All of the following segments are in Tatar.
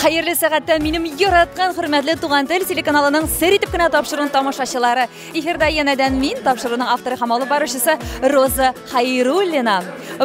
Хәерле сәгатьтә минем яраткан хөрмәтле Туган тел телеканалының сер итеп кенә тапшыруын тамашачылары. Эфирда янәдән мин, тапшыруның авторы һәм алып баручысы Роза Хайруллина.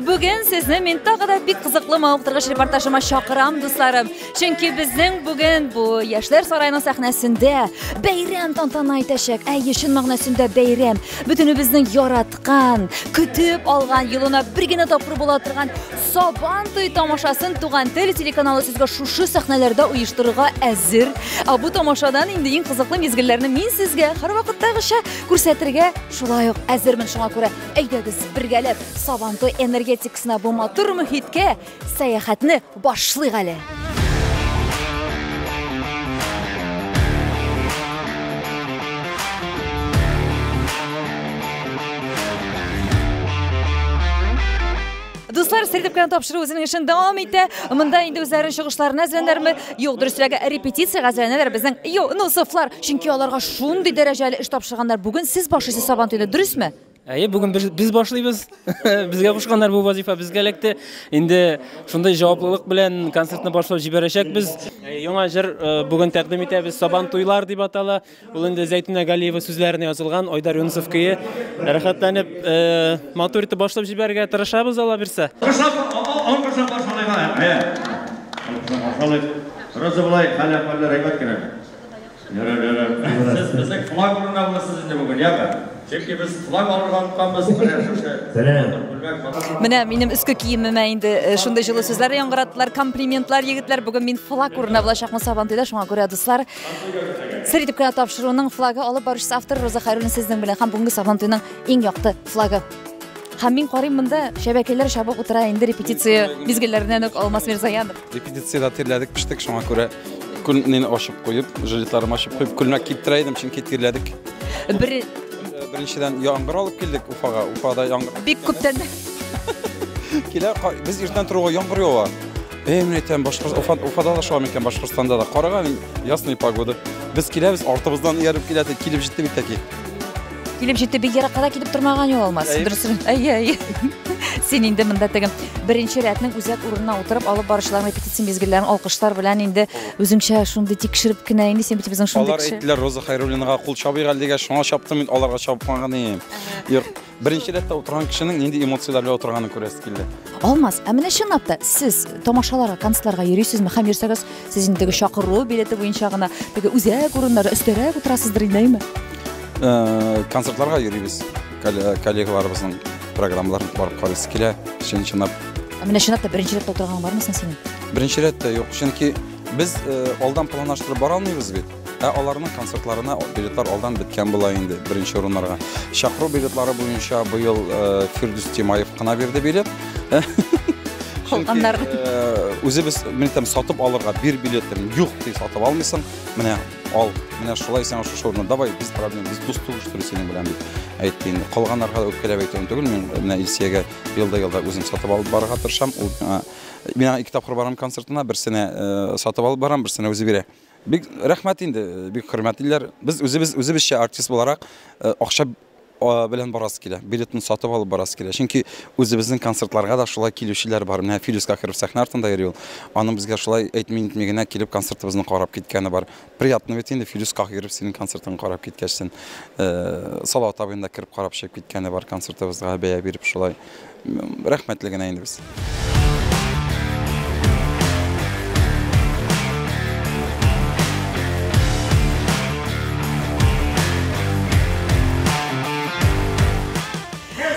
Бүген сезне мин тагы да бик кызыклы мавыктыргыч репортажыма чакырам, дусларым. Чөнки безнең бүген бу Яшьләр сараеның сәхнәсендә бәйрәм тантана итәчәк. Әйе, чын мәгънәсендә бәйрәм. Бөтенебезнең яраткан, көтеп алган, елына бер генә тапкыр була торган Сабан туй тамашасын Туган тел телеканалы сезгә шушы сәхнәләрдә оештырырга әзер. Ә бу тамашадан инде иң кызыклы мизгелләрне мин сезгә һәрвакыттагыча күрсәтергә шулай ук әзермен. Шуңа күрә әйдәгез бергәләп Сабан туй энергетикасына бу матур мөхиткә сәяхәтне башлыйк әле. Дуслар, сер итеп кенә тапшыру үзенең эшен дәвам итә. Монда инде үзләренең чыгышларына әзерләнәләрме? Юк, дөресрәге, репетициягә әзерләнәләр безнең Юнусовлар. Чөнки аларга шундый дәрәҗәле эш тапшырганнар. Бүген сез башлыйсыз Сабан туйны, дөресме? Әйе, бүген без, без башлыйбыз. Безгә кушканнар бу вазифа безгә эләкте. Инде шундый җаваплылык белән концертны башлап җибәрәчәкбез. Яңа җыр бүген тәкъдим итәбез. Сабан туйлар дип атала. Ул инде Зәйтүнә Галиева сүзләренә язылган Айдар Юнысов көе. Рәхәтләнеп, э, матур итеп башлап җибәрергә тырышабыз, Алла бирсә. Алкышлап каршылыйк аны. Алкышлап каршылыйк. Роза болай хәл-әхвәлләр әйбәт кенә. Ярар, ярар. Сез безнең флаг урынына булырсыз инде бүген, яме? Чөнки без флаг алырга онытканбыз. Менә шушы. Сәлам. Менә минем өске киемемә инде э, шундый җылы сүзләр яңгыраттылар, комплиментлар, егетләр. Бүген мин флаг урынына булачакмын Сабантуйда, шуңа күрә, дуслар, Сер итеп кенә тапшыруның флагы алып баручысы автор Роза Хайруллина сезнең белән һәм бүгенге Сабантуйның иң якты флагы. Һәм мин карыйм монда шәбәкәйләр чабып утыра инде репетиция мизгелләреннән үк Алмаз Мирзаянов. Репетициядә тирләдек, пештек, шуңа күрә күлмәкне ачып куеп, жилетларымны ачып куеп, күлмәк киптерә идем, чөнки тирләдек. Бер Беренчедән яңгыр алып килдек Уфага, Уфада яңгыр. Бик күптән. Килә, без иртән торуга яңгыр ява. Эй, мин әйтәм, Башкорт, Уфа, Уфада да шулай микән, Башкортстанда да. Караган, ясный погода. Без киләбез, артыбыздан ияреп килә, килеп җитте бит тәки. Килеп җитте, бик еракка да килеп тормаган юл Алмаз. Дөрес. Әйе, әйе. Син инде монда теге беренче рәтнең үзәк урынына утырып алып баручыларның репетиция мизгелләрен алкышлар белән инде үзеңчә шундый тикшереп кенә инде син бит безнең шундый кеше. Алар әйттеләр, Роза Хайруллинага кул чабыйк әле дигәч, шуңа чаптым мин, аларга чапмаган идем. Юк, Беренче рәттә утырган кешенең нинди эмоцияләр белән утырганын күрәсе килде. Алмаз, ә менә чынлап та сез тамашаларга, концертларга йөрисезме? Һәм йөрсәгез, сез инде теге чакыру билеты буенча гына теге үзәк урыннарда өстәрәк утырасыздыр инде, әйме? Э, концертларга йөрибез. Коллегаларыбызның программаларын барып карыйсы килә, чын чынлап. Ә менә чынлап та беренче рәттә утырган бармы соң синең? Беренче рәттә юк, чөнки без э, алдан планлаштырып бара алмыйбыз бит. Ә аларның концертларына билетлар алдан беткән була инде беренче урыннарга. Чакыру билетлары буенча быел э, Фирдүс Тимаев кына бирде билет. Калганнар. Э, үзебез мин әйтәм, сатып алырга бир билетын. Юк, ди, сатып алмыйсың. Менә ал, менә шулай сиңа шушы урынны. Давай, без проблем, без дус түгел, что ли, синең белән дип әйтте инде. Калганнарга да үпкәләп әйтүем түгел, мин менә Илсиягә елда-елда үзем сатып алып барырга тырышам. Ул миңа мин ике тапкыр барам концертына, берсенә э, сатып алып барам, берсенә үзе бирә. Бик рәхмәт инде, бик хөрмәтлиләр. Без үзебез үзебезчә артист буларак э, акча белән барасы килә. Билетны сатып алып барасы килә. Чөнки үзебезнең концертларга да шулай килүчеләр бар. Менә Филүс Кахиров сәхнә артында йөри ул. Аның безгә шулай әйтми-нитми генә килеп концертыбызны карап киткәне бар. Приятно бит инде Филүс Кахиров синең концертыңны карап киткәчсен. Э, Салават абыйның да кереп карап чыгып киткәне бар концертыбызга бәя биреп шулай. Рәхмәтле генә инде без.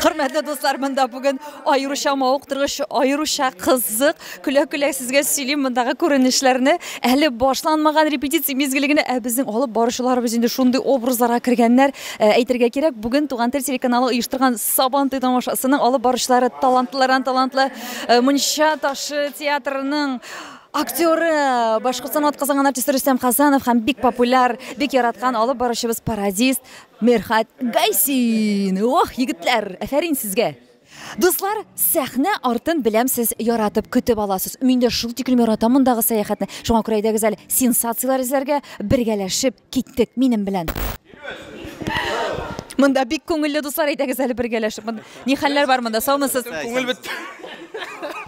Хөрмәтле дуслар, монда бүген аеруча мавыктыргыч, аеруча кызык. Көлә-көлә сезгә сөйлим мондагы күренешләрне. Әле башланмаган репетиция мизгеле генә, ә безнең алып баручыларыбыз инде шундый образларга кергәннәр. Э, әйтергә кирәк, бүген Туган тел телеканалы оештырган Сабантуй тамашасының алып баручылары талантлылардан талантлы э, Мунча ташы театрының актеры, Башкортстан атказанган артисты Рөстәм Хасанов һәм бик популяр, бик яраткан алып баручыбыз пародист Мирхат Гайсин. Ох, егетләр, әфәрин сезгә! Дуслар, сәхнә артын беләм сез яратып көтеп аласыз. Мин дә шул тиклем яратам мондагы сәяхәтне. Шуңа күрә әйдәгез әле сенсацияләр эзләргә бергәләшеп киттек минем белән. Монда бик күңелле, дуслар, әйдәгез әле бергәләшеп. Монда ни хәлләр бар монда? Саумысыз? Күңел бетте.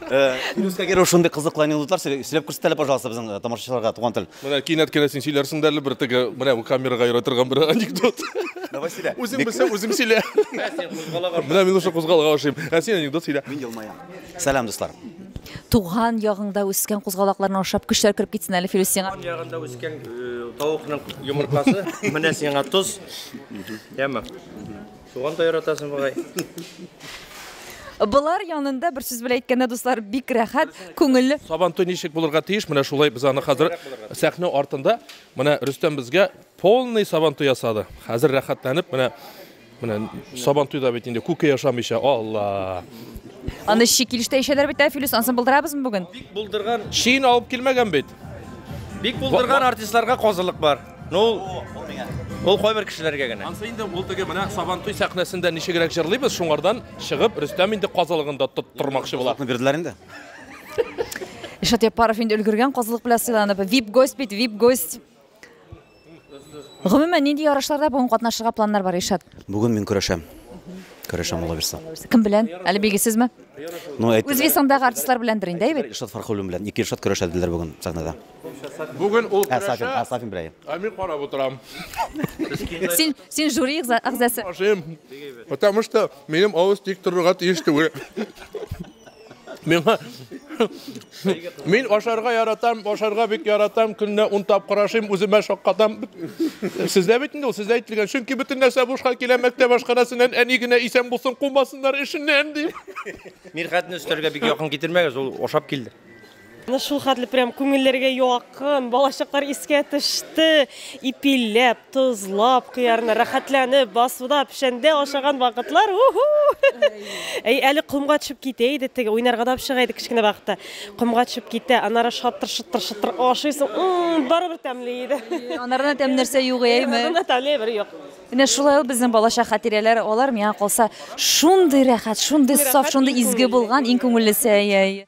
Филүс Кагиров шундый кызыклы анекдотлар сөйләп күрсәт әле, пожалуйста, безнең тамашачыларга, туган тел. Менә кинәт кенә син сөйләрсең дә әле бер теге, менә бу камерага йөри торган бер анекдот. Давай сөйлә. Үзең белсәң, үзең сөйлә. Менә мин уже кузгалга ашыйм. Ә син анекдот сөйлә. Мин елмаям. Сәлам, дуслар. Туган ягыңда үскән кузгалакларны ашап көчләр кереп китсен әле, Филүс, сиңа. Туган ягында үскән тавыкның йомыркасы, менә сиңа тоз. Яме. Суган да яратасың бугай. Болар янында бер сүз белән әйткәндә, дуслар, бик рәхәт, күңелле. Сабантуй ничек булырга тиеш? Менә шулай без аны хәзер сәхнә артында, менә Рөстәм безгә полный сабантуй ясады. Хәзер рәхәтләнеп, менә менә сабантуйда бит инде күке яшамыйча, Алла. Аны чи килештә эчәләр бит, ә, Филүс, ансын булдырабызмы бүген? Бик булдырган. Чиен алып килмәгән бит. Бик булдырган артистларга казылык бар. Ну, ул кайбер кешеләргә генә. Ансы инде ул теге менә Сабантуй сәхнәсендә ничегрәк җырлыйбыз, шуңардан чыгып Рөстәм инде казылыгын да тоттырмакчы була. Казылыкны бирделәр инде. Илшат Яппаров инде өлгергән казылык белән сыйланып. Вип гость бит, вип гость. Гомумән, нинди ярышларда бүген катнашырга планнар бар, Илшат? Бүген мин көрәшәм. Көрәшәм, Алла бирса. Кем белән? Әле билгесезме? Ну, әйт. Үз весыңдагы артистлар беләндер инде, әйбәт. Илшат Фархуллин белән. Ике Илшат көрәшә диделәр бүген сәхнәдә. Бүген ул Ә, Сафин, көрәшә. ә, Сафин белән. Ә мин карап утырам. Син, син жюри әгъзасы. Ашыйм. Потому что минем авыз тик торырга тиеш түгел. Миңа Мин ашарга яратам, ашарга бик яратам, көненә 10 тапкыр ашыйм, үземә шаккатам. Сездә бит инде ул, сездә әйтелгән. Чөнки бөтен нәрсә бушка килә мәктәп ашханәсеннән, әни генә исән булсын, кумасыннар эшеннән дип. Мирхәтне өстәлгә бик якын китермәгез, ул ашап килде. Менә шул хәтле прям күңелләргә якын, балачаклар искә төште. Ипиләп, тозлап, кыярны рәхәтләнеп, басуда, печәндә ашаган вакытлар. Уху! Әй, әле комга төшеп китә иде теге, уйнарга да чыга идек кечкенә вакытта. Комга төшеп китә, аннары шатыр, шытыр, шытыр ашыйсың. Барыбер тәмле иде. Анардан тәм нәрсә юк, әйме? Анардан тәмле бер юк. Менә шулай ул безнең балачак хатирәләре, алар миңа калса шундый рәхәт, шундый саф, шундый изге булган, иң күңеллесе, әй, әй.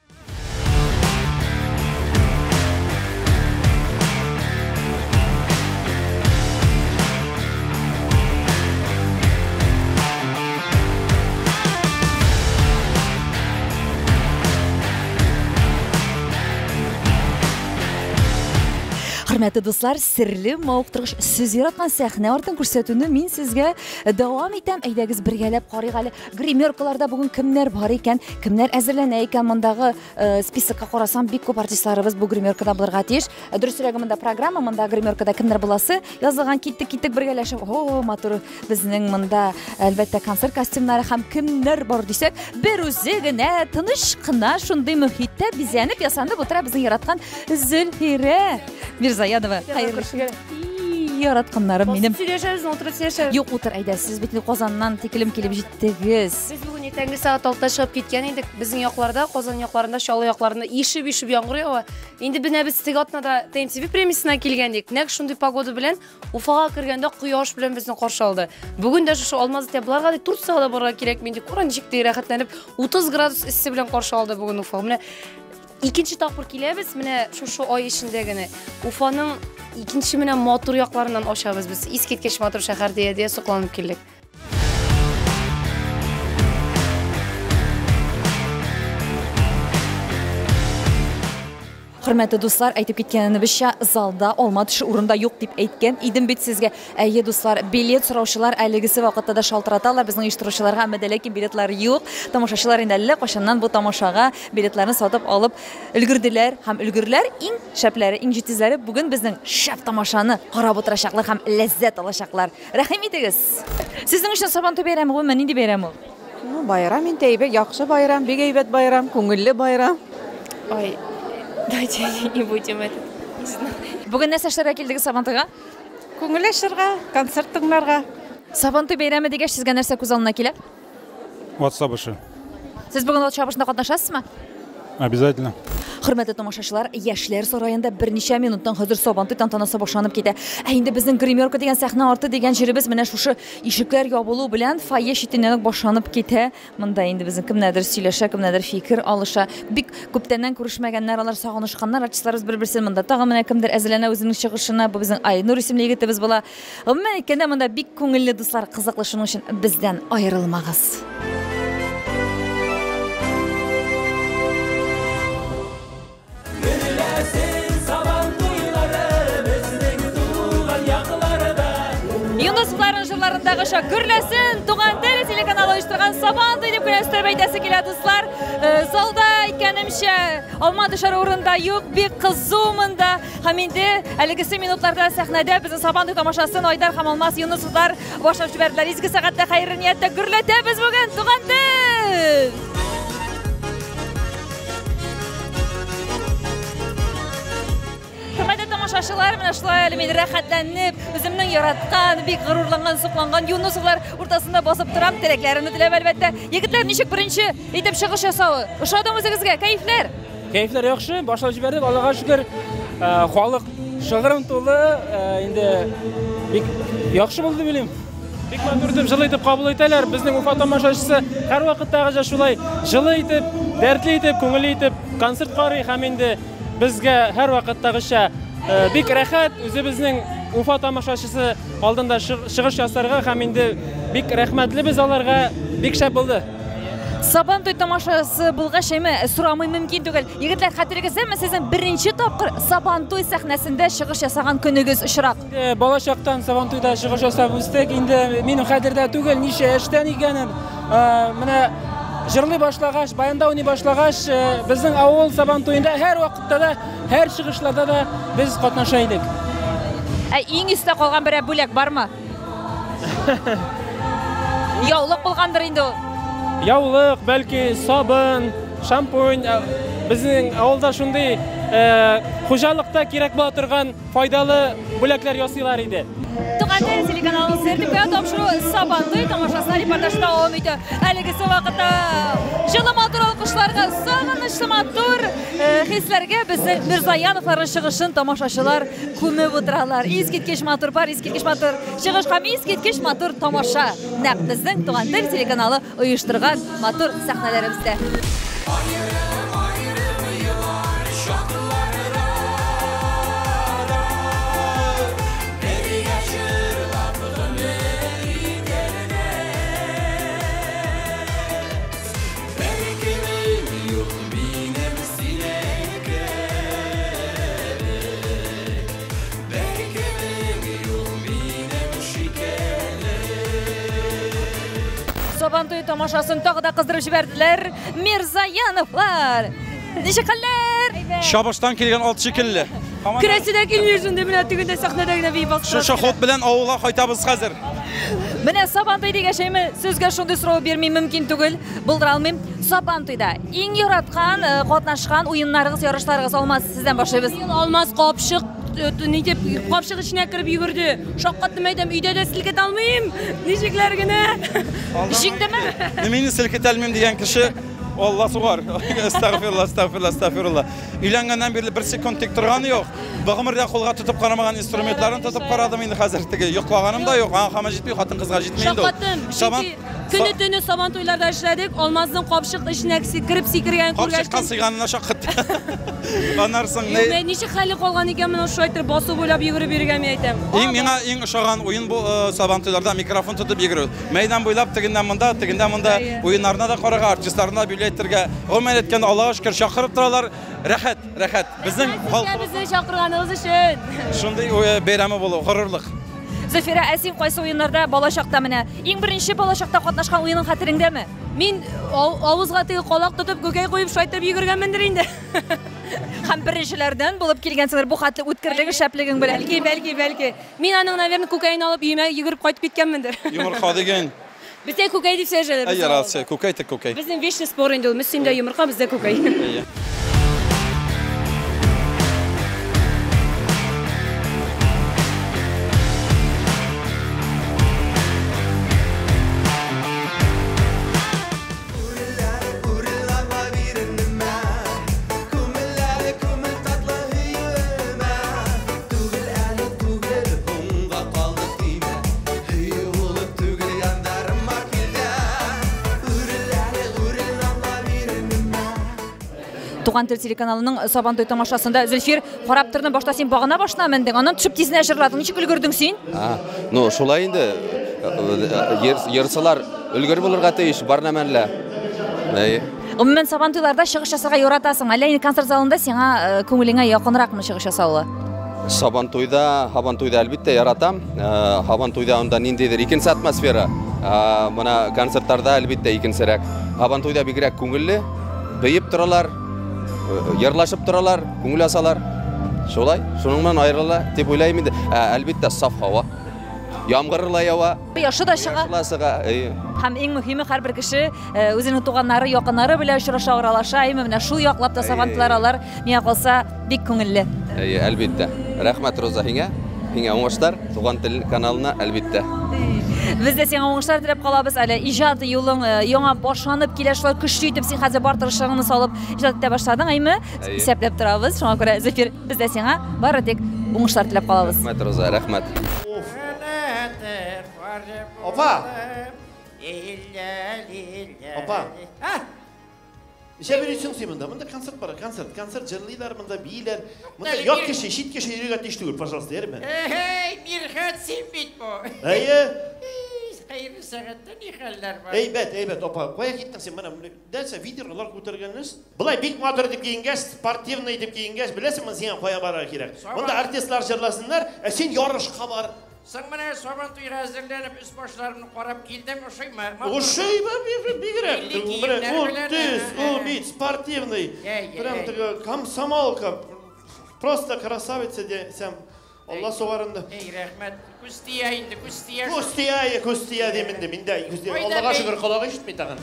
Хөрмәтле дуслар, серле мавыктыргыч сүз яраткан сәхнә артын күрсәтүне мин сезгә дәвам итәм. Әйдәгез бергәләп карыйк әле. Гримеркаларда бүген кемнәр бар икән, кемнәр әзерләнә икән. Мондагы списокка карасам, бик күп артистларыбыз бу гримеркада булырга тиеш. Дөресрәге, монда программа, монда гримеркада кемнәр буласы язылган. Киттек, киттек бергәләшеп. О, матур безнең монда, әлбәттә, концерт костюмнары һәм кемнәр бар дисәк, бер үзе генә тыныч кына шундый мөхиттә бизәнеп, ясанып утыра безнең яраткан Зөлфирә Мирзаянова. Хәерле. Яратканнарым минем. Сөйләшәбез, утырып сөйләшәбез. Юк, утыр, әйдә, сез бит Казаннан тиклем килеп җиттегез. Без бүген иртәнге сәгать 6-да чыгып киткән идек. Безнең якларда, Казан якларында, Чаллы якларында ишеп-ишеп яңгыр ява. Инде менә без теге атнада ТМТВ премиясенә килгән идек. Нәкъ шундый погода белән Уфага кергәндә кояш белән безне каршы алды. Бүген дә шушы Алмаз Тәбларга ди Турциягә дә барырга кирәк инде. Кара ничек ди рәхәтләнеп 30 градус эссе белән каршы алды бүген Уфа. Менә икенче тапкыр киләбез, менә шушы ай эчендә генә. Уфаның икенче менә матур якларыннан ачабыз без. Искиткеч матур шәһәр дия дия сокланып килдек. Хөрмәтле дуслар, әйтеп киткәнебезчә, залда алма төше урында юк дип әйткән идем бит сезгә. Әйе, дуслар, билет сораучылар әлегесе вакытта да шалтыраталар безнең оештыручыларга, әмма дә ләкин билетлар юк. Тамашачылар инде әллә кайчаннан бу тамашага билетларны сатып алып өлгерделәр һәм өлгерләр. Иң шәпләре, иң җитезләре бүген безнең шәп тамашаны карап утырачаклар һәм ләззәт алачаклар. Рәхим итегез. Сезнең өчен Сабантуй бәйрәме гомумән нинди бәйрәм ул? Ну, байрам инде әйбәт, яхшы байрам, бик әйбәт байрам, күңелле байрам. Ой, давайте не будем этот, не знаю. Бүген нәрсә эшләргә килдегез Сабантуйга? Күңел ачырга, концерт тыңларга. Сабантуй бәйрәме дигәч, сезгә нәрсә күз алдына килә? Ат чабышы. Сез бүген ат чабышында катнашасызмы? Обязательно. Хөрмәтле тамашачылар, Яшьләр сараенда берничә минуттан хәзер Сабантуй тантанасы башланып китә. Ә инде безнең гримерка дигән сәхнә арты дигән җиребез менә шушы ишекләр ябылу белән фойе читеннән үк башланып китә. Монда инде безнең кемнәрдер сөйләшә, кемнәрдер фикер алыша. Бик күптәннән күрешмәгәннәр, алар сагынышканнар, артистларыбыз бер-берсен монда. Тагын менә кемдер әзерләнә үзенең чыгышына. Бу безнең Айнур исемле егетебез була. Гомумән әйткәндә, монда бик күңелле, дуслар, кызыклы, шуның өчен бездән аерылмагыз. Һәрвакытларындагыча гөрләсен Туган тел телеканалы оештырган Сабантуй дип кенә өстәп әйтәсе килә, дуслар. Залда, әйткәнемчә, алма төшәр урын да юк, бик кызу монда. Һәм инде әлегесе минутларда сәхнәдә безнең Сабантуй тамашасын Айдар һәм Алмаз Юнысовлар башлап җибәрделәр. Изге сәгатьтә, хәерле нияттә гөрләтәбез бүген Туган тел! Хөрмәтле тамашачылар, менә шулай әле мин рәхәтләнеп, үземнең яраткан, бик горурланган, сокланган Юнусовлар уртасында басып торам, теләкләремне теләп, әлбәттә. Егетләр, ничек беренче итеп чыгыш ясавы? Ошадымы үзегезгә? Кәефләр? Кәефләр яхшы, башлап җибәрдек, Аллага шөкер. Халык шыгрым тулы, инде бик яхшы булды дип уйлыйм. Бик матур итеп, җылы итеп кабул итәләр. Безнең Уфа тамашачысы һәрвакыттагыча шулай җылы итеп, дәртле итеп, күңелле итеп концерт карый һәм инде безгә һәрвакыттагыча бик рәхәт үзебезнең Уфа тамашачысы алдында чыгыш ясарга һәм инде бик рәхмәтле без аларга, бик шәп булды. Сабантуй тамашасы булгач, әйме, сорамый мөмкин түгел. Егетләр, хәтерегездәме сезнең беренче тапкыр Сабантуй сәхнәсендә чыгыш ясаган көнегез, очрак? Бала чактан Сабантуйда чыгыш ясап үстек. Инде минем хәтердә түгел, ничә яшьтән икәнен. Менә җырлый башлагач, баянда уйный башлагач, безнең авыл Сабантуенда һәр вакытта да, һәр чыгышларда да без катнаша идек. Ә иң истә калган берәр бүләк бармы? Яулык булгандыр инде ул. Яулык, бәлки сабын, шампунь. Безнең авылда шундый хуҗалыкта кирәк була торган файдалы бүләкләр ясыйлар иде. Туган тел телеканалының сертификат тапшыру Сабантуй тамашасына репортажы дәвам итә. Әлегесе вакытта җылы матур алкышларга, сагынычлы матур хисләргә безнең Мирзаяновларның чыгышын тамашачылар күмеп утыралар. Искиткеч матур пар, искиткеч матур чыгыш һәм искиткеч матур тамаша. Нәкъ безнең Туган тел телеканалы оештырган матур сәхнәләребездә. Сабантуй тамашасын тагы да кыздырып җибәрделәр Мирзаяновлар. Ничек хәлләр? Чабыштан килгән ат шикелле. Керәсе дә килми шунда, менә тегендә сәхнәдә генә биеп бастырып. Шушы ход белән авылга кайтабыз хәзер. Менә Сабантуй дигәч, әйме, сезгә шундый сорау бирми мөмкин түгел, булдыра алмыйм. Сабантуйда иң яраткан, катнашкан уеннарыгыз, ярышларыгыз, Алмаз, сездән башлыйбыз. Алмаз капчык ни дип, капчык эченә кереп йөгерде. Шаккаттым, әйтәм, өйдә дә селкетә алмыйм. Ничекләр генә. Җиңдеме? Мине селкетә алмыйм дигән кеше Алла сугар. Әстәгъфирулла, әстәгъфирулла, әстәгъфирулла. Өйләнгәннән бирле бер секунд тик торганы юк. Гомердә кулга тотып карамаган инструментларын тотып карадым инде хәзер теге йоклаганым да юк. Аңа һаман җитми, хатын-кызга җитми инде ул. Шаккаттым. Чөнки көне-төне сабан туйларда эшләдек. Алмазның капчык эченә кереп сикергән күргәч. Капчыкка сыйганына шаккаттым. Аннан соң не? Ничек хәле калган икән моның шулай итеп басу буйлап йөгереп йөрергә, мин әйтәм. Иң миңа иң ошаган уен бу сабан туйларда микрофон тотып йөгерү. Мәйдан буйлап тегеннән монда, тегеннән монда уеннарына да карарга, артистларына да билет әйтергә. Гомумән әйткәндә, Аллага шөкер, чакырып торалар. Рәхәт, рәхәт. Безнең халкыбыз безне чакырганыгыз өчен. Шундый бәйрәме булу, горурлык. Зөфирә, ә син кайсы уеннарда балачакта менә? Иң беренче балачакта катнашкан уеның хәтереңдәме? Мин авызга теге калак тотып, күкәй куеп, шулай итеп йөгергәнмендер инде. Һәм беренчеләрдән булып килгәнсеңдер бу хәтле үткерлеге, шәплегең белән. Бәлки, бәлки, бәлки. Мин аның, наверное, күкәен алып өемә йөгереп кайтып киткәнмендер. Йомырка диген. Бездә күкәй дип сөйләшәләр. Әй, ярасы, күкәй тек күкәй. Безнең вечный спор инде ул. Мөслимдә йомырка, бездә күкәй. Туган тел телеканалының Сабантуй тамашасында Зөлфир карап тордым, башта син багана башына мендең, аннан төшеп тизенә җырладың. Ничек өлгердең син? Ну, шулай инде. Йырсылар өлгер булырга тиеш, бар нәмәллә. Әйе. Гомумән, Сабантуйларда чыгыш ясарга яратасың. Әллә инде концерт залында сиңа күңелеңә якынракмы чыгыш ясауы? Сабантуйда, Һабантуйда әлбиттә яратам. Һабантуйда анда ниндидер икенче атмосфера. Менә концертларда әлбиттә икенчерәк. Һабантуйда бигрәк күңелле, биеп торалар, йырлашып торалар, күңел асалар. Шулай, шуның белән аерыла дип уйлыйм инде. Әлбиттә, саф һава. Яңгыр ла ява. Кояшы да чыга. Кояшы да чыга, әйе. Һәм иң мөһиме, һәрбер кеше үзенең туганнары, якыннары белән очраша, аралаша. Әйме, менә шул яклап та сабантуйлар алар, миңа калса, бик күңелле. Әйе, әлбиттә. Рәхмәт, Роза, һиңә. Һиңә уңышлар, Туган тел каналына, әлбиттә. Без дә сиңа уңышлар теләп калабыз. Әле иҗат юлың яңа башланып килә, шулай көчле итеп син хәзер бар тырышлыгыңны салып иҗат итә башладың, әйме? Исәпләп торабыз. Шуңа күрә, Зөфир, без дә сиңа бары тик уңышлар теләп калабыз. Рәхмәт, Роза, рәхмәт. Апа! Апа! Ничә йөрисең син монда? Монда концерт бара, концерт. Концерт җырлыйлар монда, бииләр. Монда ят кеше, чит кеше йөрергә тиеш түгел, пожалуйста, ярыймы? Әй, Мирхәт, син бит бу. Әйе. Хәерле сәгатьтә ни хәлләр бар? Әйбәт, әйбәт, апа. Кая киттең син? Менә нәрсә, видеолар күтәргәнбез. Болай бик матур итеп киенгәч, спортивный итеп киенгәч, беләсеңме, сиңа кая барырга кирәк? Монда артистлар җырласыннар, ә син ярышка бар. Соң менә Сабантуйга әзерләнеп, өс-башларымны карап килдем, ошыймы? Ошый, бигрәк. Менә ул төс, ул бит спортивный. Прям теге комсомолка. Просто красавица дисәм, Алла сугарында. Эй, рәхмәт. Күз тия инде, күз тия. Күз тия, күз тия дим инде. Миндә күз тия. Аллага шөкер, колагы ишетми тагын.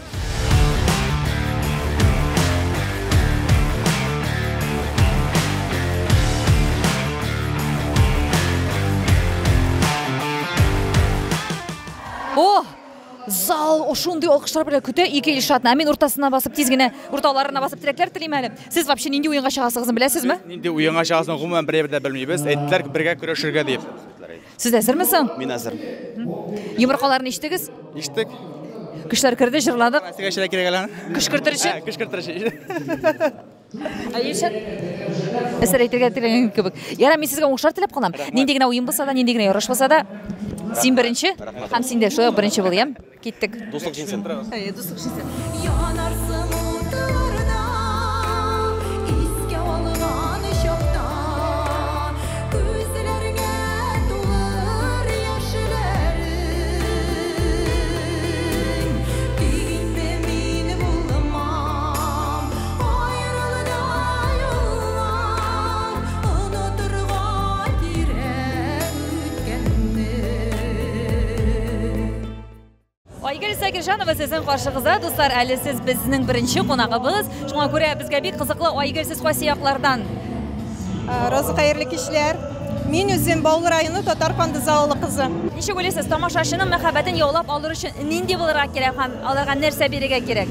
О! Зал шундый алкышлар белән көтә ике Илшатны. Ә мин уртасына басып, тиз генә урталарына басып теләкләр телим әле. Сез вообще нинди уенга чыгасыгызны беләсезме? Нинди уенга чыгасың, гомумән бер дә белмибез. Әйттеләр, бергә көрәшергә дип. Сез әзерме соң? Мин әзер. Йомыркаларны иштегез? Иштек. Көчләр керде, җырладык. Нәрсәгә эшләргә кирәк әле аны? Кычкыртыр өчен. Кычкыртыр өчен. Ә Илшат? Әсәр әйтергә теләгән кебек. Яра, мин сезгә уңышлар теләп калам. Нинди генә уен булса да, нинди генә ярыш булса да, син беренче һәм син дә шулай ук беренче бул, ям? Киттек. Дуслык җиңсен. Әйе, дуслык җиңсен. Янарсың утларда, искә алган чакта, күзләреңә тулыр яшьләрең. Тик инде мин булмам, аерылды юллар, онытырга кирәк үткәнне. Айгөл Сакирҗанова сезнең каршыгызда, дуслар, әле сез безнең беренче кунагыбыз. Шуңа күрә безгә бик кызыклы, Айгөл, сез кайсы яклардан? Роза, хәерле кичләр. Мин үзем Баулы районы Татар Кандызы авылы кызы. Ничек уйлыйсыз, тамашачының мәхәббәтен яулап алыр өчен нинди булырга кирәк һәм аларга нәрсә бирергә кирәк?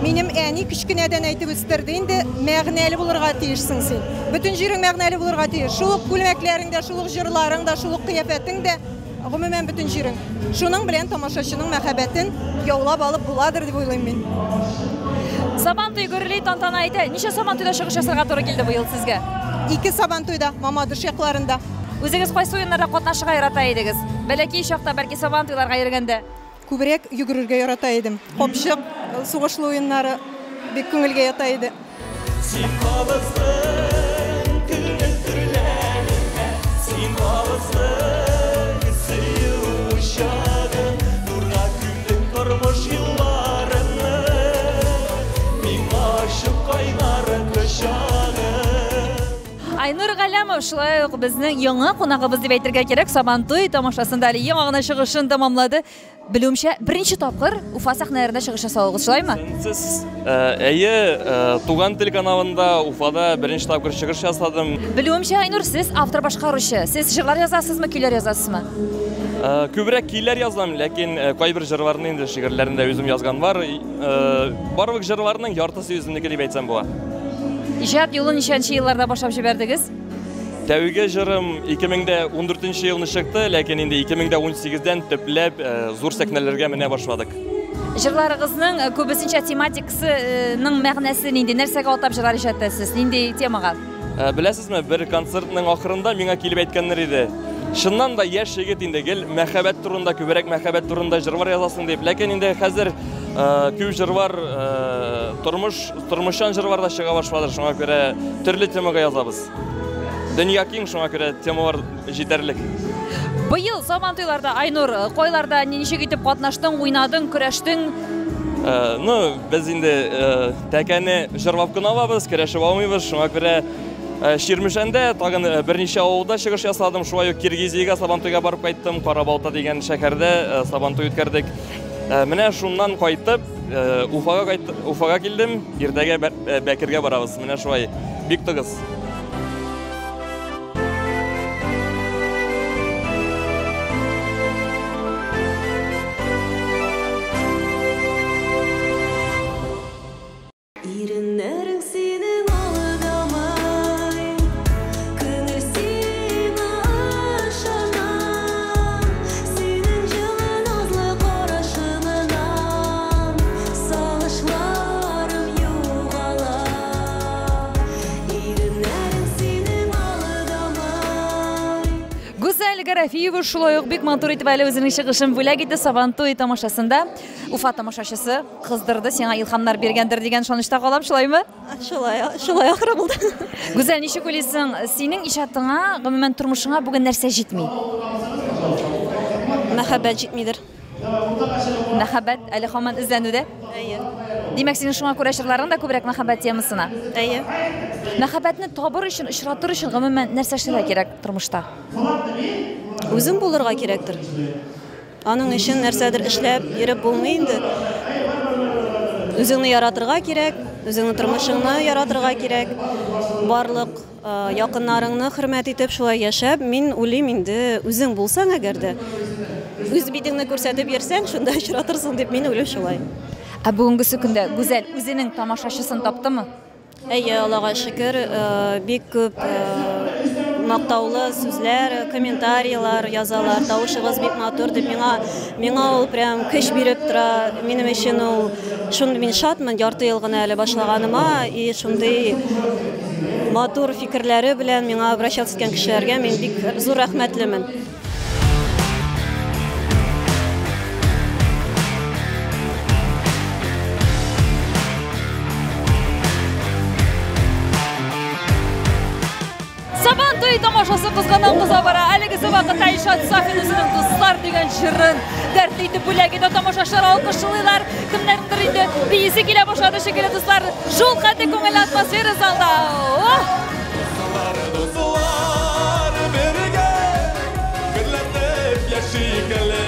Минем әни кечкенәдән әйтеп үстерде инде, мәгънәле булырга тиешсең син. Бөтен җирең мәгънәле булырга тиеш. Шул ук күлмәкләрең дә, шул ук җырларың да, шул ук кыяфәтең дә, гомумән бөтен җирең. Шуның белән тамашачының мәхәббәтен яулап алып буладыр дип уйлыйм мин. Сабантуй гөрли, тантана итә. Ничә Сабантуйда чыгыш ясарга туры килде быел сезгә? Ике Сабантуйда, Мамадыш якларында. Үзегез кайсы уеннарда катнашырга ярата идегез? Бәләкәй чакта, бәлки Сабантуйларга йөргәндә? Күбрәк йөгерергә ярата идем. Капчык, сугышлы уеннары бик күңелгә ята иде. Син кабыздың күңел түрләрендә, син кабыздың сөю учагын, нурга күмдең тормыш юлларымны, миңа ачып кайнар кочагын. Айнур Галләмов шулай ук безнең яңа кунагыбыз дип әйтергә кирәк. Сабантуй тамашасында әле яңа гына чыгышын тәмамлады. Белүемчә, беренче тапкыр Уфа сәхнәләрендә чыгыш ясавыгыз, шулаймы? Сез, әйе, Туган тел каналында Уфада беренче тапкыр чыгыш ясадым. Белүемчә, Айнур, сез автор-башкаручы. Сез җырлар язасызмы, көйләр язасызмы? Күбрәк көйләр язам, ләкин кайбер җырларны инде шигырьләрен дә үзем язган бар. Барлык җырларның яртысы үземнеке дип әйтсәм була. Иҗат юлын ничәнче елларда башлап җибәрдегез? Тәүге җырым 2014 елны чыкты, ләкин инде 2018-дән төпләп зур сәхнәләргә менә башладык. Җырларыгызның күбесенчә тематикасының мәгънәсе нинди? Нәрсәгә атап җырлар иҗат итәсез? Нинди темага? Беләсезме, бер концертның ахырында миңа килеп әйткәннәр иде. Чыннан да яшь егет инде гел мәхәббәт турында, күбрәк мәхәббәт турында җырлар язасың дип. Ләкин инде хәзер күп җырлар, тормыш, тормышчан җырлар да чыга башлады. Шуңа күрә төрле темага язабыз. Дөнья киң, шуңа күрә темалар җитәрлек. Быел Сабантуйларда, Айнур, кайларда ничек итеп катнаштың, уйнадың, көрәштең? Ну, без инде тәкәне җырлап кына алабыз, көрәшеп алмыйбыз. Шуңа күрә Чирмешәндә тагын берничә авылда чыгыш ясадым. Шулай ук Киргизиягә Сабантуйга барып кайттым. Карабалта дигән шәһәрдә Сабантуй үткәрдек. Менә шуннан кайтып, Уфага кайт, Уфага килдем. Иртәгә Бәкергә барабыз. Менә шулай. Бик тыгыз. Иреннәрең синең алдамай, Күңел сиңа ышана. Синең җылы назлы карашыңнан Сагышларым югала. Иреннәрең синең алдамай. Гүзәл Гарафиева шулай ук бик матур итеп әле үзенең чыгышын бүләк итте Сабантуй тамашасында. Уфа тамашачысы кыздырды, сиңа илһамнар биргәндер дигән ышанычта калам, шулаймы? Шулай, шулай ахыры булды. Гүзәл, ничек уйлыйсың, синең иҗатыңа, гомумән тормышыңа бүген нәрсә җитми? Мәхәббәт җитмидер. Мәхәббәт әле һаман эзләнүдә? Әйе. Димәк, синең шуңа күрә җырларың да күбрәк мәхәббәт темасына? Әйе. Мәхәббәтне табыр өчен, очратыр өчен, гомумән, нәрсә эшләргә кирәк тормышта? Үзең булырга кирәктер. Аның өчен нәрсәдер эшләп йөреп булмый инде. Үзеңне яратырга кирәк, үзеңнең тормышыңны яратырга кирәк. Барлык якыннарыңны хөрмәт итеп шулай яшәп, мин уйлыйм инде, үзең булсаң әгәр дә, үз битеңне күрсәтеп йөрсәң, шунда очратырсың дип мин уйлыйм шулай. Ә бүгенгесе көндә Гүзәл үзенең тамашачысын таптымы? Әйе, Аллага шөкер, бик күп мактаулы сүзләр, комментарийлар язалар. Тавышыгыз бик матур дип миңа ул прям көч биреп тора. Минем өчен ул шундый, мин шатмын, ярты ел гына әле башлаганыма, и шундый матур фикерләре белән миңа обращаться иткән кешеләргә мин бик зур рәхмәтлемен. Сабантуй тамашасы кызганнан кыза бара. Әлегесе вакытта Илшат Сафин үзенең Дуслар дигән җырын дәртле итеп бүләк итә. Тамашачылар алкышлыйлар. Кемнәрнеңдер инде биесе килә башлады шикелле, дуслар. Шул хәтле күңелле атмосфера залда. Ох! Дуслар, дуслар, бергә гөрләтеп яшик әле.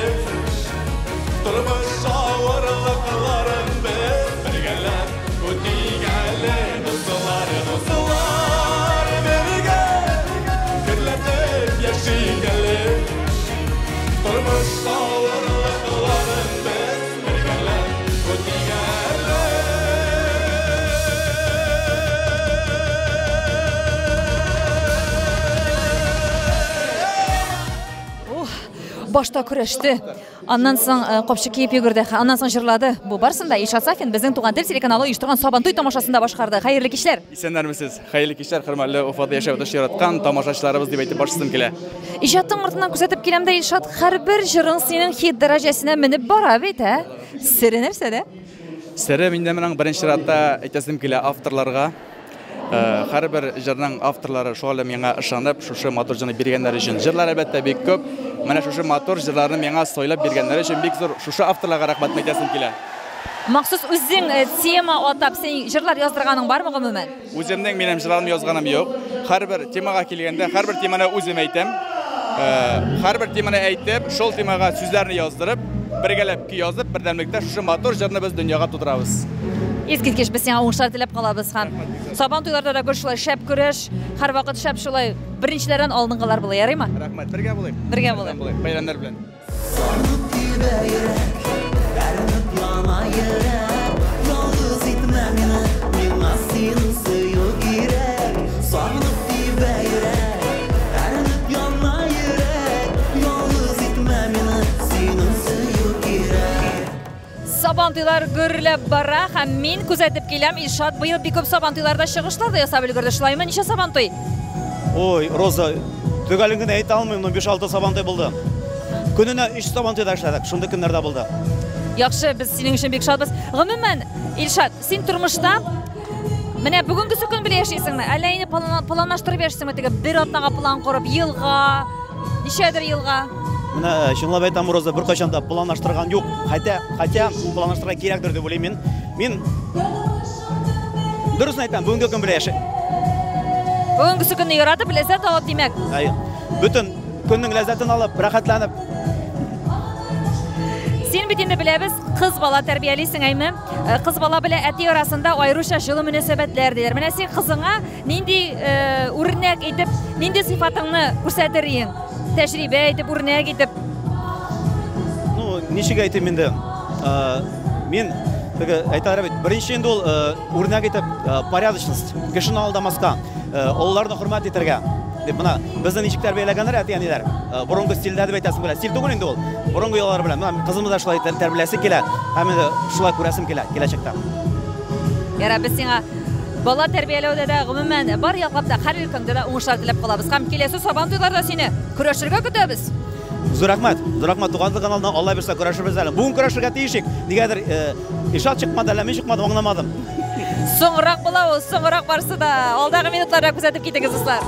Тормыш авырлыкларын без бергәләп үтик әле. Дуслар, дуслар, бергә гөрләтеп яшик әле. Тормыш авырлыкларын без бергәләп үтик әле. Ух, башта көрәште, аннан соң капчык киеп йөгерде, аннан соң җырлады. Бу барысын да Илшат Сафин безнең Туган тел телеканалы оештырган Сабантуй тамашасында башкарды. Хәерле кичләр. Исәннәрмесез. Хәерле кичләр, хөрмәтле Уфада яшәп ятучы яраткан тамашачыларыбыз дип әйтеп башлыйсым килә. Иҗатың артыннан күзәтеп киләм дә, Илшат, һәрбер җырың синең хит дәрәҗәсенә менеп бара бит, ә? Сере нәрсәдә? Сере миндә моның беренче чиратта әйтәсем килә авторларга. Һәрбер җырның авторлары шул әле миңа ышанып, шушы матур җырны биргәннәр өчен. Җырлар әлбәттә бик күп. Менә шушы матур җырларны миңа сайлап биргәннәр өчен бик зур шушы авторларга рәхмәтне әйтәсем килә. Махсус үзең тема атап, син җырлар яздырганың бармы гомумән? Үземнең минем җырларым язганым юк. Һәрбер темага килгәндә, һәрбер теманы үзем әйтәм. Һәрбер теманы әйтеп, шул темага сүзләрне яздырып, бергәләп көй язып, бердәмлектә шушы матур җырны без дөньяга тудырабыз. Искиткеч, без сиңа уңышлар теләп калабыз һәм Сабан туйларда да гел шулай шәп көрәш, һәрвакыт шәп шулай беренчеләрдән алдынгылар була, ярыймы? Рәхмәт, бергә булыйк. Бергә булыйк. Булыйк, бәйрәмнәр белән. Сагынып тибә йөрәк, әрнеп яна йөрәк, ялгыз итмә мине, миңа синең сөю кирәк. Сагынып тибә йөрәк, әрнеп яна йөрәк, ялгыз итмә мине, синең сөю кирәк. Сабантуйлар гөрләп бара һәм мин күзәтеп киләм, Илшат быел бик күп сабантуйларда чыгышлар да ясап өлгерде. Шулаймы? Ничә сабантуй? Ой, Роза, төгәлен генә әйтә алмыйм, но биш-алты сабантуй булды. Көненә өч сабантуйда эшләдек, шундый көннәрдә булды. Яхшы, без синең өчен бик шатбыз. Гомумән, Илшат, син тормышта Менә бүгенгесе көн белән яшисеңме? Әллә инде планлаштырып яшисеңме? Теге бер атнага план корып, елга, ничәдер елга? Менә э, чынлап әйтәм, Роза, беркайчан да планлаштырган юк. Хотя, хотя планлаштырырга кирәктер дип уйлыйм мин. Мин дөресен әйтәм, бүгенге көн белән яшим. Бүгенгесе көнне яратып, ләззәт алып, димәк. Әйе. Бөтен көннең ләззәтен алып, рәхәтләнеп. Син бит инде беләбез, кыз бала тәрбиялисең, әйме? Э, кыз бала белән әти арасында аеруча җылы мөнәсәбәтләр диләр. Менә син кызыңа нинди э, үрнәк итеп, нинди сыйфатыңны күрсәтер идең? Тәҗрибә итеп, үрнәк итеп. Ну, ничек әйтим инде? Э, мин теге әйтәләр бит, беренче инде ул үрнәк итеп порядочность, кешене алдамаска, олыларны хөрмәт итәргә. Дип менә безне ничек тәрбияләгәннәр әти-әниләр. Э, борынгы стильдә дип әйтәсем килә. Стиль түгел инде ул. Борынгы йолалар белән. Менә кызымны да шулай тәрбияләсе килә. Һәм инде шулай күрәсем килә киләчәктә. Яра, без сиңа бала тәрбияләүдә дә, гомумән, бар яклап та, һәр өлкәңдә дә уңышлар теләп калабыз. Һәм киләсе Сабан туйларда сине көрәшергә көтәбез. Зур рәхмәт. Зур рәхмәт Туган тел каналына. Алла бирсә көрәшербез әле. Бүген көрәшергә тиеш идек. Нигәдер э, Илшат чыкмады, әллә мин чыкмадым, аңламадым. Соңрак була ул, соңрак барсы да. Алдагы минутларда күзәтеп китегез, дуслар.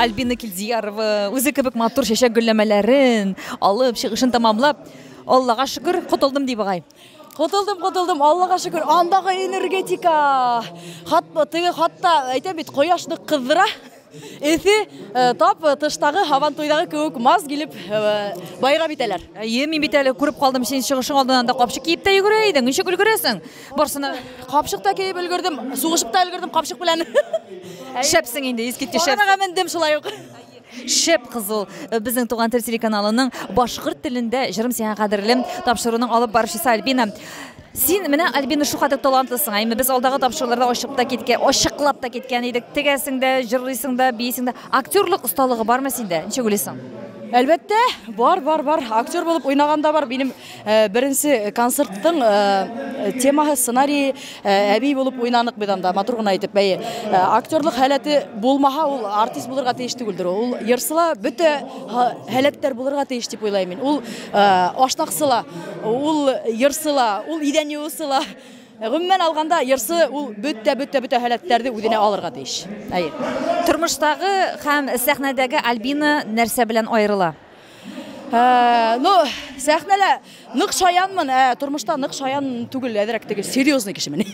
Альбина Килдиярова үзе кебек матур чәчәк гөлләмәләрен алып, чыгышын тәмамлап, Аллага шөкер, котылдым ди бугай. Котылдым, котылдым, Аллага шөкер. Андагы энергетика. Хат, теге хатта әйтәм бит, кояш нык кыздыра. Эҫе э, тап э, тыштагы һабантуйдагы кебек маз килеп э, байрам итәләр. Әйе, мин бит әле күреп калдым, син чыгышың алдыннан да капчык киеп тә йөгерә идең. Ничек өлгерәсең? Барсына. Капчык та киеп өлгердем, сугышып та өлгердем капчык белән. Шәпсең инде, искиткеч шәп. Баганага мендем шулай ук. Шәп кыз ул. Безнең Туган тел телеканалының башкорт телендә Җырым сиңа кадерлем тапшыруның алып баручысы Альбина. Син менә Альбина шулкадәр талантлысың, әйме? Без алдагы тапшыруларда ачык та киткән, ачыклап та киткән идек. Тегәсең дә, җырлыйсың да, биисең дә. Актерлык осталыгы бармы синдә? Ничек уйлыйсың? Әлбәттә, бар, бар, бар. Актер булып уйнаган да бар. Минем э, беренче концерттың э, темаһы, сценарий э, әби булып уйнанык без анда, матур гына итеп. Әйе. Актерлык халәте булмаһа, ул артист булырга тиеш түгелдер. Ул йырсыла, бөтә халәтләр булырга тиеш дип уйлыйм мин. Ул ашнаксыла, ул йырсыла, ул идән юысыла. Гомумән алганда, йырсы ул бөтә, бөтә, бөтә халәтләрне үзенә алырга тиеш. Әйе. Тормыштагы һәм сәхнәдәге Альбина нәрсә белән аерыла? Э, ну, сәхнәдә нык шаянмын, ә тормышта нык шаян түгел, әзрәк теге серьезный кешемен.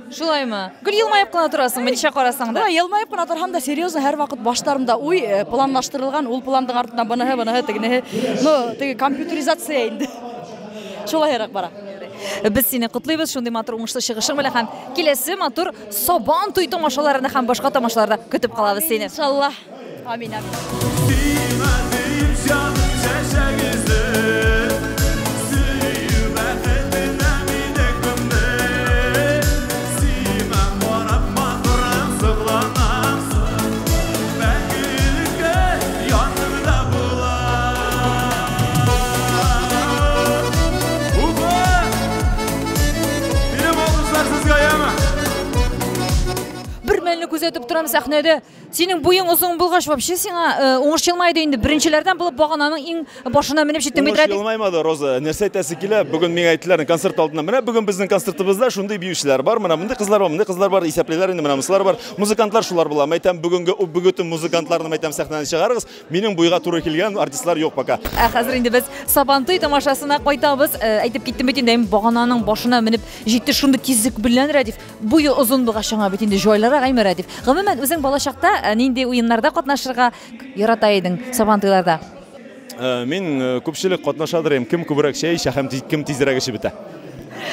Шулаймы? Гел елмаеп кына торасың, ничә карасаң да. Шулай елмаеп кына торһам да, серьезно һәрвакыт башларымда уй э, планлаштырылган, ул пландың артыннан быныһы, быныһы, тегенеһе. Ну, теге компьютеризация инде. Шулайрак бара. Без сине котлыйбыз шундый матур уңышлы чыгышың белән һәм киләсе матур Сабан туй тамашаларында һәм башка тамашаларда көтеп калабыз сине. Иншалла. Амин, амин. Сиңа дип җаным чәчәк өзеп, Сөю бәхетенә мине күмде. Сиңа карап матурым сокланам, Мәңгелеккә янымда була. Уфа! Минем алкышлар сезгә, яме? Бер мәлне күзәтеп торам сәхнәдә. Синең буең озын булгач, вообще сиңа э, уңыш елмайды инде. Беренчеләрдән булып багананың иң башына менеп җиттең бит, Уңыш Рәдиф. елмаймады, Роза. Нәрсә әйтәсе килә? Бүген миңа әйттеләр концерт алдыннан. Менә бүген безнең концертыбызда шундый биючеләр бар, менә мондый кызлар бар, мондый кызлар бар, исәплиләр инде, менә монысылар бар. Музыкантлар шулар була. Мәйтәм, бүгенге бөтен музыкантларны мәйтәм сәхнәдән чыгарыгыз. Минем буйга туры килгән артистлар юк пока. Ә хәзер инде без Сабантуй тамашасына кайтабыз. Э, әйтеп киттем бит инде, багананың башына менеп җитте шундый тизлек белән, Рәдиф. Буе озын булгач аңа бит инде җайлырак, әйме, Рәдиф? Гомумән, үзең балачакта э, нинди уеннарда катнашырга ярата идең Сабантуйларда? Э, мин э, күпчелек катнашадыр идем. Кем күбрәк чәй эчә һәм кем тизрәк эчеп бетә.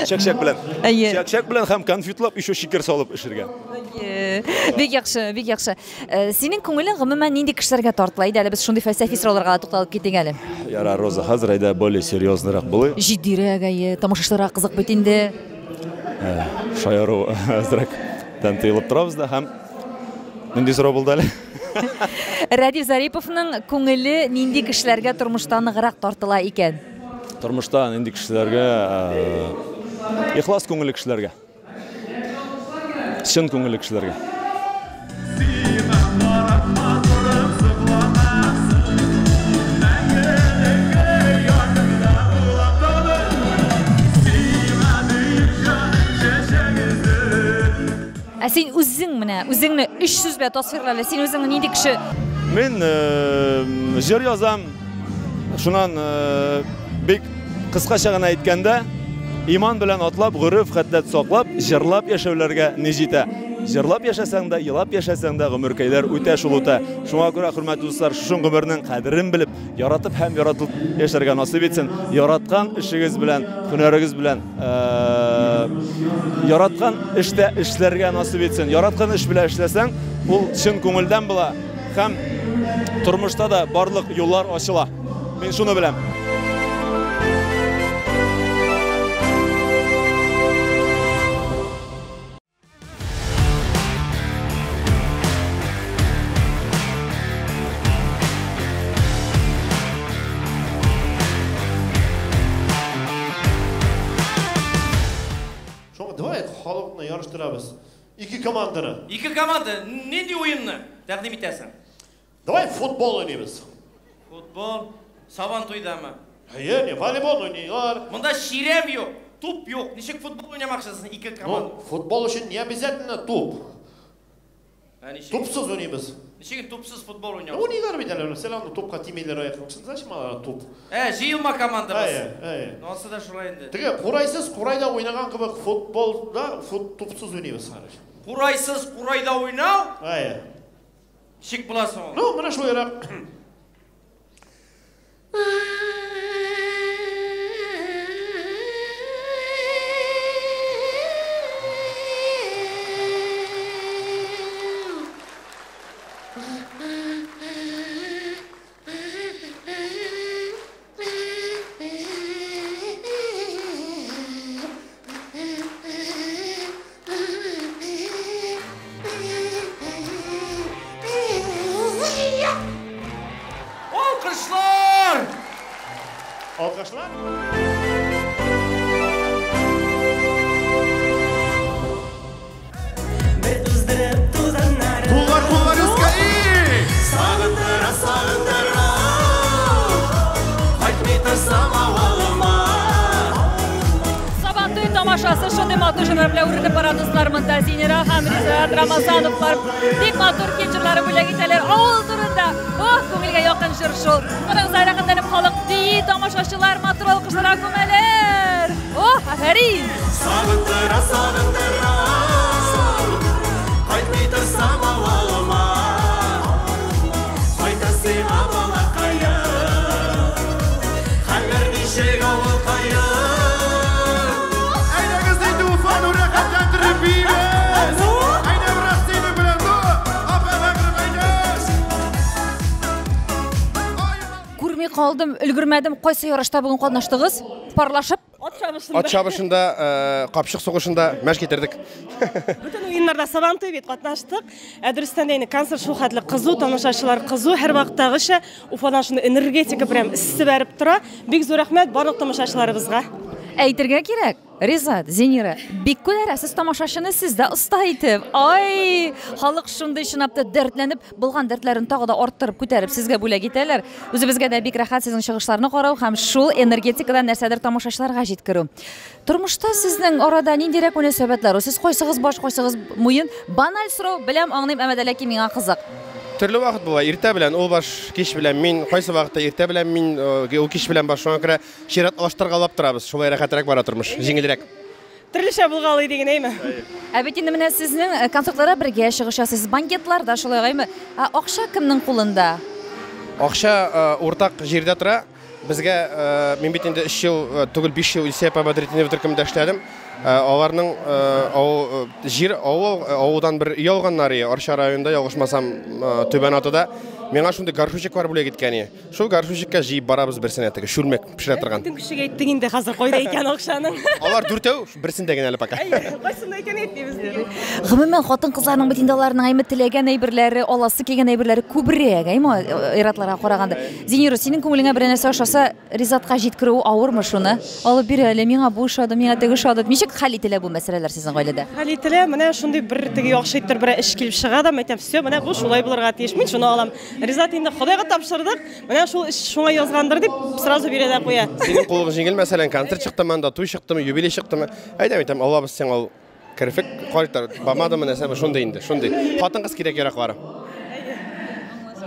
Чәк-чәк белән. Әйе. Чәк-чәк белән һәм конфетлап еще шикәр салып эчергә. Әйе. Бик яхшы, бик яхшы. Э, синең күңелең гомумән нинди кешеләргә тартыла? Әйдә әле без шундый фәлсәфи сорауларга да тукталып китик әле. Ярар, Роза, хәзер әйдә более серьезныйрак булыйк. Җитдирәк, әйе, тамашачыларга кызык бит инде. Э, шаяру әзрәк тән тыелып торабыз да һәм нинди сорау булды әле? Рәдиф Зариповның күңеле нинди кешеләргә тормышта ныграк тартыла икән? Тормышта нинди кешеләргә, ихлас күңелле кешеләргә. Чын күңелле кешеләргә. Ә син үзең менә, үзеңне өч сүз белән тасвирла әле. Син үзеңне нинди кеше? Мин җыр язам. Шуннан бик кыскача гына әйткәндә, иман белән атлап, гореф гадәт саклап, җырлап яшәүләргә ни җитә? Җырлап яшәсәң дә, елап яшәсәң дә, гомеркәйләр үтә шул үтә. Шуңа күрә, хөрмәтле дуслар, шушы гомернең кадерен белеп, яратып һәм яратылып яшәргә насыйп итсен. Яраткан эшегез белән, һөнәрегез белән, яраткан эштә эшләргә насыйп итсен. Яраткан эш белән эшләсәң, ул чын күңелдән була һәм тормышта да барлык юллар ачыла. Мин шуны беләм. Шуңа давай халыкны ярыштырабыз. Ике команданы. Ике команда нинди уенны тәкъдим итәсең? Давай футбол уйныйбыз. Футбол, Сабан туйдамы? Әйе, не, волейбол уйныйлар. Монда чирәм юк, туп юк. Ничек футбол уйнамакчысың ике команда? Ну, футбол өчен не обязательно туп. Ә ничек? Тупсыз уйныйбыз. Ничек тупсыз футбол уйнау? Уйныйлар бит әле, все равно тупка тимиләр аяк. Зачем алар туп? Ә, җыелма командабыз. Әйе, әйе. Ансы да шулай инде. Теге курайсыз курайда уйнаган кебек футболда тупсыз уйныйбыз хәзер. Курайсыз курайда уйнау? Әйе. Ничек буласың ул? Ну, менә шулайрак. Алкышлар! Алкышлар? Куллар, куллар өскә, и! Сагындыра, сагындыра, кайтмый торсам авылыма. Сабантуй тамашасы шундый матур җырлар белән үрелеп бара, дуслар. Монда Зинира һәм Ризат Рамазановлар бик матур кил җырлары бүләк итәләр. Авыл турында. Ох, күңелгә якын җыр шул. Карагыз, рәхәтләнеп халык бии, тамашачылар матур алкышларга күмәләр. Ох, афәрин! Сагындыра, сагындыра, кайтмый торсам авылыма. Кайта сиңа балакаем, хәлләр ничек авылкаем. Әйдәгез инде Уфаны рәхәтләндереп биибез. Әйдә бераз синең белән, ну, апа бәгърем, әйдә. Күрми калдым, өлгермәдем. Кайсы ярышта бүген катнаштыгыз? Парлашып? Ат чабышында. Ат чабышында, капчык сугышында мәш китердек. Бөтен уеннарда Сабантуй бит катнаштык. Ә дөрестән дә инде концерт шул хәтле кызу, тамашачылар кызу, һәрвакыттагыча Уфадан шундый энергетика прям эссе бәреп тора. Бик зур рәхмәт барлык тамашачыларыбызга. Әйтергә кирәк, Ризат, Зинира, бик күрәсез тамашачыны сез дә оста итеп. Ай, халык шундый чынлап та дәртләнеп, булган дәртләрен тагы да арттырып, күтәреп сезгә бүләк итәләр. Үзебезгә дә бик рәхәт сезнең чыгышларны карау һәм шул энергетикадан нәрсәдер тамашачыларга җиткерү. Тормышта сезнең арада ниндирәк мөнәсәбәтләр? Сез кайсыгыз баш, кайсыгыз муен? Баналь сорау, беләм, аңлыйм, әмма дә ләкин миңа кызык. Төрле вакыт була. Иртә белән ул баш, кич белән мин, кайсы вакытта иртә белән мин, ул кич белән баш. Шуңа күрә чират алыштыргалап торабыз. Шулай рәхәтрәк бара тормыш, җиңелрәк. Төрлечә булгалый диген, әйме? Ә бит инде менә сезнең концертларда бергә чыгыш ясыйсыз, банкетларда шулай гаймы? Ә акча кемнең кулында? Акча уртак җирдә тора. Безгә, мин бит инде 3 ел түгел, 5 ел Илсөя апа Бәдретдинова төркемендә эшләдем. Аларның җир авыл, авылдан бер өй алганнар, Арча районында, ялгышмасам, Түбән Атыда. Миңа шундый горшочек бар бүләк иткән. Шул горшочекка җыеп барабыз берсенә теге чүлмәк пешерә торган. Бөтен кешегә әйттең инде хәзер кайда икән акчаның. Алар дүртәү, берсендә генә әле пока. Кайсында икән әйтмибез диген. Гомумән, хатын-кызларның бит инде аларның әйме теләгән әйберләре, аласы килгән әйберләре күбрәк, әйме, ир-атларга караганда. Зинира, синең күңелеңә берәр нәрсә ошаса, Ризатка җиткерүе авырмы шуны? Алып бир әле, миңа бу ошады, миңа теге ошады. Ничек хәл ителә бу мәсьәләләр сезнең гаиләдә? Хәл ителә, менә шундый бер теге яхшы итеп бер эш килеп чыга да, әйтәм, все, менә бу шулай булырга тиеш, мин шуны алам. Ризат инде Ходайга тапшырдык, менә шул эш шуңа язгандыр дип, сразу бирә дә куя. Синең кулың җиңел, мәсәлән, концерт чыктымы анда, туй чыктымы, юбилей чыктымы, әйтәм, әйтәм, алабыз сиңа ул керфек, кайтар, помадамы, нәрсәме, шундый инде, шундый. Хатын-кыз кирәк-яраклары.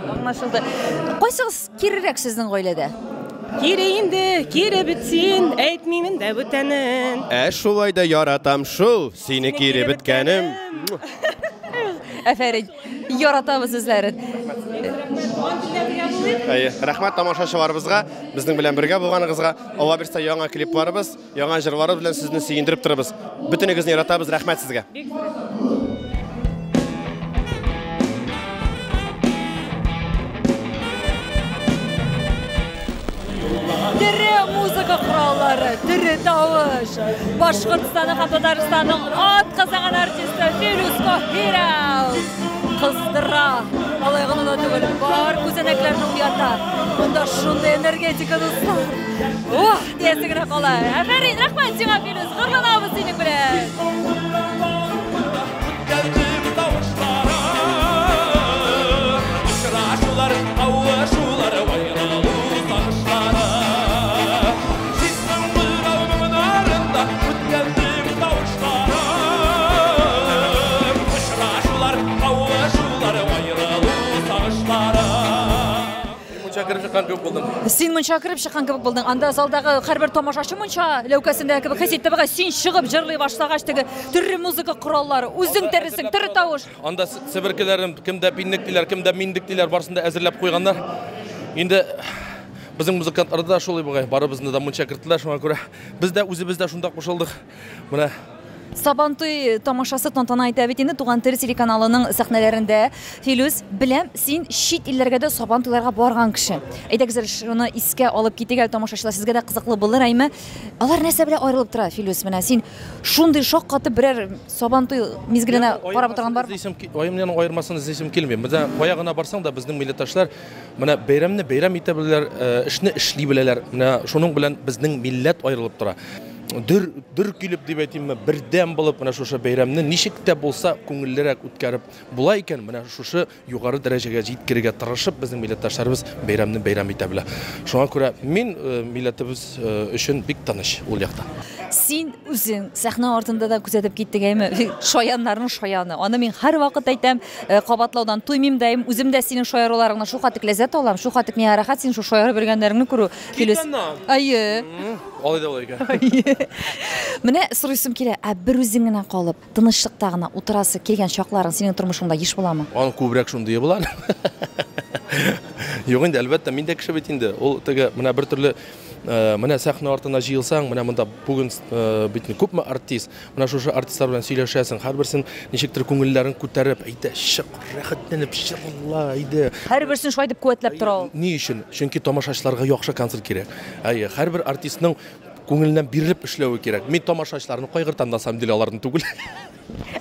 Аңлашылды. Кайсыгыз кирерәк сезнең гаиләдә? Кире инде, кире бит син, әйтмимен дә бүтәнен. Ә шулай да яратам шул, сине кире беткәнем. Афәрин. Яратабыз үзләрен. Әйе, рәхмәт тамашачыларыбызга, безнең белән бергә булганыгызга. Алла бирсә, яңа клипларыбыз, яңа җырларыбыз белән сезне сөендереп торырбыз. Бөтенегезне яратабыз, рәхмәт сезгә. Тере музыка кораллары, тере тавыш. Башкортстанның һәм Татарстанның ат казанган артисты Филүс Каһиров кыздыра. Алай гына да түгел, бар күзәнәкләрне уята. Монда шундый энергетика, дуслар. Ух, диясе генә кала. Афәрин, рәхмәт сиңа, Филүс, горурланабыз синең белән. Очрашулар, кавышулар, аерылу сагышлары. Синең кулларың нарында үткәндем тавышлары. Очрашулар, кавышулар, аерылу сагышлары. Мунча кереп чыккан кебек булдым. Син мунча кереп чыккан кебек булдың. Анда залдагы һәрбер тамашачы мунча ләүкәсендә кебек хис итте бугай. Син чыгып җырлый башлагач, теге төрле музыка кораллары, үзең тересең, тере тавыш. Анда себеркеләрен кемдә пиннек диләр, кемдә миндек диләр, барысын да әзерләп куйганнар. Инде безнең музыкантлар да шулай бугай, барыбызны да мунча керттеләр, шуңа күрә без дә үзебез дә шунда кушылдык. Менә Сабантуй тамашасы тантана итә бит инде Туган тел телеканалының сәхнәләрендә. Филүс, беләм, син чит илләргә дә Сабантуйларга барган кеше. Әйдәгез әле шуны искә алып китик әле, тамашачылар, сезгә дә кызыклы булыр, әйме? Алар нәрсә белән аерылып тора, Филүс? Менә син шундый шаккатып берәр Сабантуй мизгеленә карап утырган бармы? Аермасын аермасын эзлисем килми. Менә кая гына барсаң да, безнең милләттәшләр менә бәйрәмне бәйрәм итә беләләр, эшне эшли беләләр. Менә шуның белән безнең милләт аерылып тора. Дөр, дөр килеп дип әйтимме, бердәм булып менә шушы бәйрәмне ничек тә булса күңеллерәк үткәреп була икән, менә шушы югары дәрәҗәгә җиткерергә тырышып безнең милләттәшләребез бәйрәмне бәйрәм итә белә. Шуңа күрә мин милләтебез өчен бик тыныч ул якта. Син үзең сәхнә артында да күзәтеп киттек, әйме? Шаяннарның шаяны. Аны мин һәрвакыт әйтәм, кабатлаудан туймыйм да, үзем дә синең шаяруларыңнан шулхәтлек ләззәт алам, шулхәтлек миңа рәхәт синең шул шаярып йөргәннәреңне күрү. Филүс. Әйе. Алай да була икән. Менә сорыйсым килә, ә бер үзең генә калып, тынычлыкта гына утырасы килгән чакларың синең тормышыңда еш буламы? Аның күбрәк шундые була. Юк инде, әлбәттә, мин дә кеше бит инде. Ул теге менә бер төрле менә сәхнә артына җыелсаң, менә монда бүген бит күпме артист, менә шушы артистлар белән сөйләшәсең, һәрберсен ничектер күңелләрен күтәреп, әйдә, чык, рәхәтләнеп җырла, әйдә. Һәрберсен шулай дип куәтләп тора ул. Ни өчен? Чөнки тамашачыларга яхшы концерт кирәк. Әйе, һәрбер артистның күңеленнән бирелеп эшләве кирәк. Мин тамашачыларны кайгыртам, на самом деле, аларны түгел.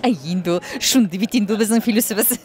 Әй, инде ул, шундый бит инде ул безнең Филүсебез.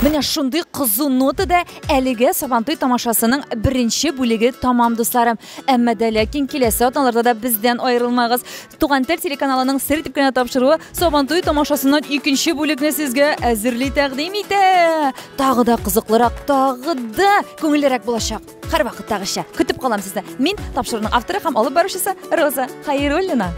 Менә шундый кызу нотада әлеге Сабантуй тамашасының беренче бүлеге тамам, дусларым. Әмма дә ләкин киләсе атналарда да бездән аерылмагыз. Туган тел телеканалының сер итеп кенә тапшыруы Сабантуй тамашасыннан икенче бүлекне сезгә әзерли тәкъдим итә. Тагы да кызыклырак, тагы да күңеллерәк булачак. Һәрвакыттагыча көтеп калам сезне. Мин тапшыруның авторы һәм алып баручысы Роза Хайруллина.